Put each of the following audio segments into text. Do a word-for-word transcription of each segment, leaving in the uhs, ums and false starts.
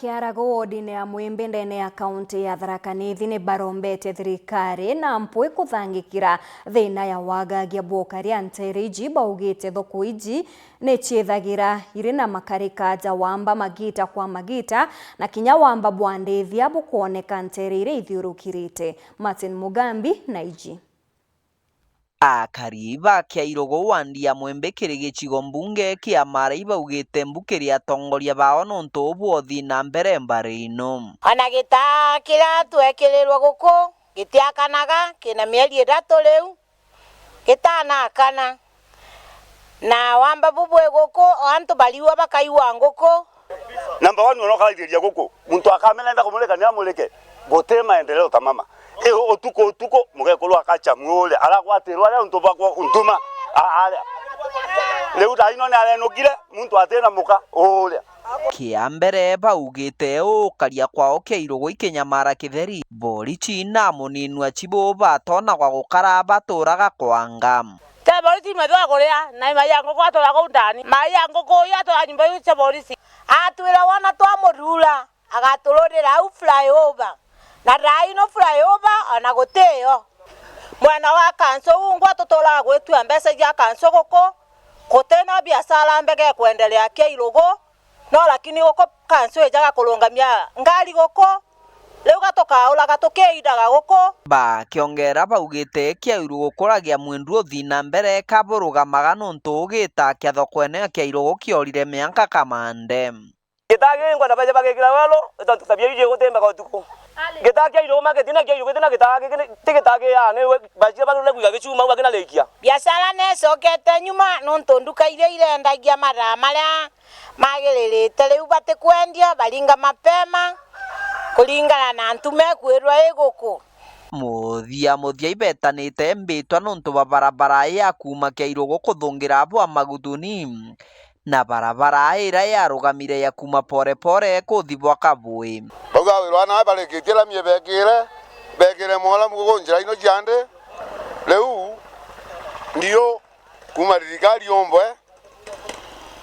Kiarago wodine ya Mwimbi ndene ya kaunti ya Tharaka Nithi ni barombete thirikari na mpwi kuthangikira thina ya wagagia bwa ukaria nteere iji, baugite thoko iji ni ciithagira iri na makarika ja wamba magita kwa magita, na kinya wamba bwa ndithia bukwoneka nteere iria ithiurukirite. Martin Mugambi na iji. Akari ba Kiairugu wandi ya Mwimbi kiri gicigo mbunge kia Maara ibaugite mbukiria atongoria bao nontu bwa uthii na mbere mbari ino. Ona gitaa kiria twekirirwe guku gitiakanaga, kina mieri ithatu riu gitanakana. Na wamba bubwi guku, o antu bariua bakaigua nguku. Number one, ona ukaraitheria guku, muntu akamena enda kumurika, ni amurike. Guti maendeleo ta mama. I utuku, utuku, mugekuru akacha mwore, aragwatirwa aria untu bakwa untuma, a-, aria. Riu thaa ino ni arenukire, muntu atina muka, uria. Kia mbere baugite ukaria kwao Kiairugu ikinyamara kitheri. Borichi na munini wa chibu batonagwa gukara baturaga kwanga. Te borichi imethwa kuria, na mai ya nguku atwara kuu ndani. Mai ya nguku uyu atwara nyumba iu cia borichi. Atwira wona twamurura, agatururira au flyover. Na thaa ino flyover ona gutiyo. Mwena wa kanso ungwa tuturaga gwitua mbeca cia kanso guku, gutina biashara mbega ikwendelea Kiairugu, no lakini guku kanso ijaga kurungamia ngari guku, riu gatukauraga tukiindaga guku. Bakiongera baugite Kiairugu gukuragia mwindu uthii na mbere kaburugamaga nontu ugita kia thokwene ya Kiairugu kiorire mianka kamande. Gitaa giki ngwenda baje bagikira welo, tontu tabia iji igutimbaga utuku. Gitaa kia Kiairugu market na Kiairugu giti na gitaa giki ni-, ti gitaa kia, ni we, bachia barure kwiga gicuma au bakinarikia. Biashara ni icokete nyuma nontu nduka iria irendagia mathaa maria magiririte riu batikwendia, baringa mapema kuringana na antu mekwirwa i guku. Muthia muthia ibetanite mbitwa nontu bwa barabara ya kuuma Kiairugu kuthungira bwa Magutuni, na barabara iria yarugamire ya kuuma Pore Pore kuthi bwa Kabui. Bauga wirwa nawe barikitie rami ibekire, bekire mora mugo njira ino ciandi. Riu ndiu kuuma thirikari umbwe,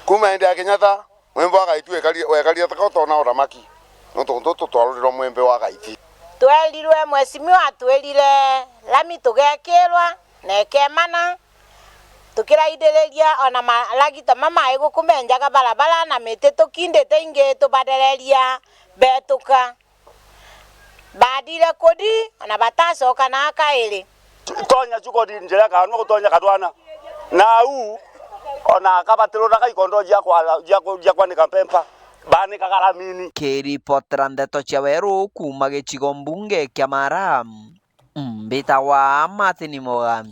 kuuma indi ya Kenyatta, Mwimbi wa Gaitu wekari-, wekaria taka utona uramaki, nontu ntu tutwarurirwa Mwimbi wa Gaiti. Twerirwe, mheshimiwa atwirire rami tugekirwa na ikemana, tukiraithiriria ona maragita mama iguku menjaga barabara na miti tukindite ingi tubathereria betuka. Bathire kuthi, ona batacoka na kairi. Tonya cukothi njira kanwa gutonya katwana. Na au, ona akabatiruraga ikondo cia kwa-, cia ku-, cia kwanika mpempa, banikaga ramini. Kiripotera ndeto cia weru kuuma gicigo mbunge kia Mara, mbitagwa Martin Mugambi.